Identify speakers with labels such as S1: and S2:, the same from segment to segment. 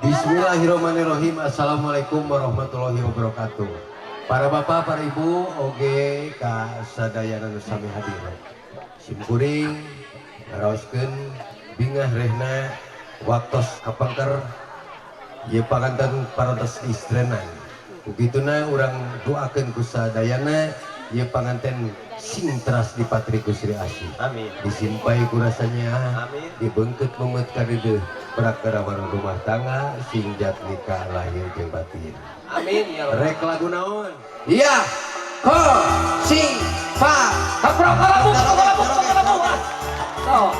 S1: Bismillahirrahmanirrahim. Assalamualaikum warahmatullahi wabarakatuh. Para bapak, para ibu, oge ka sadayana nu sami hadir. Simkuring ngaraoskeun bingah rehna waktos kapengker ieu panganten parantos istrenan. Kukituna urang doakeun ku sadayana ieu panganten sing teras dipatri ku Sri Asih.
S2: Amin.
S1: Disimpai ku rasanya.
S2: Amin.
S1: Dibeungkeut memet kadeudeuh prakarawan rumah tangga sing jatmika lahir jeung batin.
S2: Amin ya Rabbal.
S1: Rek lagu naon? Iya. Ko si fa.
S2: Kaprok kalabu kalabu kalabu. Tuh.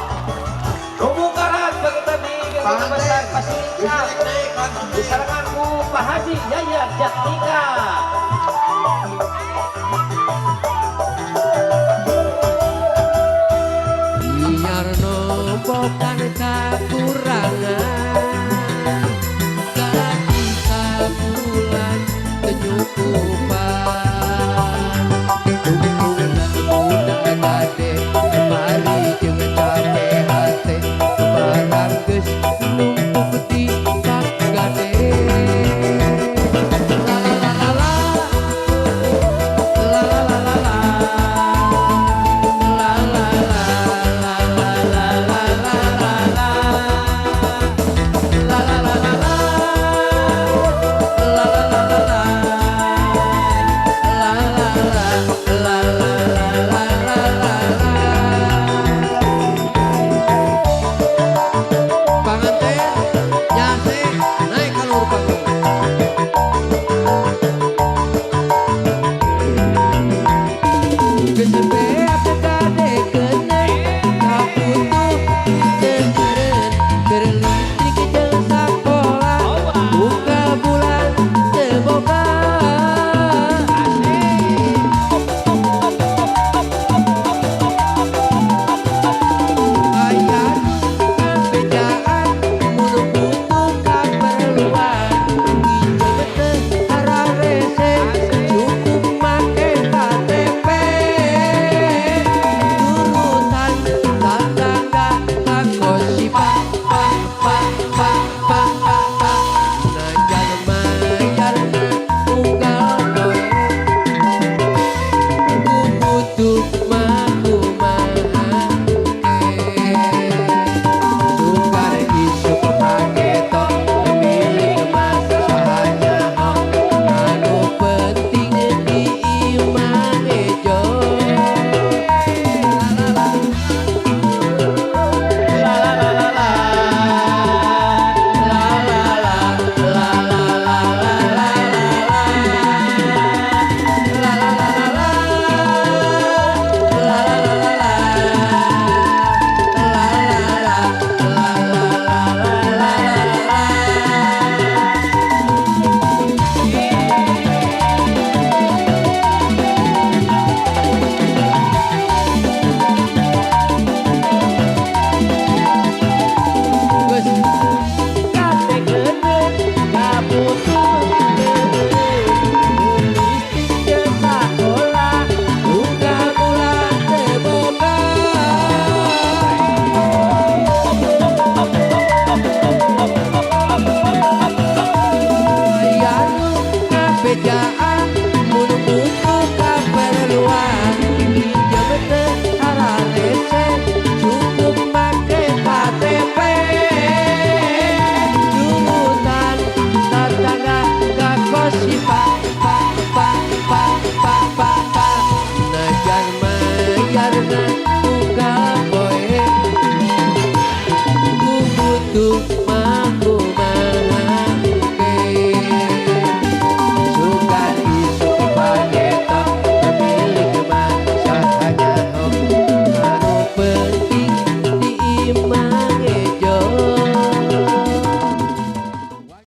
S2: Rumungkaran bagi tadi
S1: Panganten.
S2: Pasir
S1: Naik langsung.
S2: Disarangan ku Pak Haji Yayan Jatnika.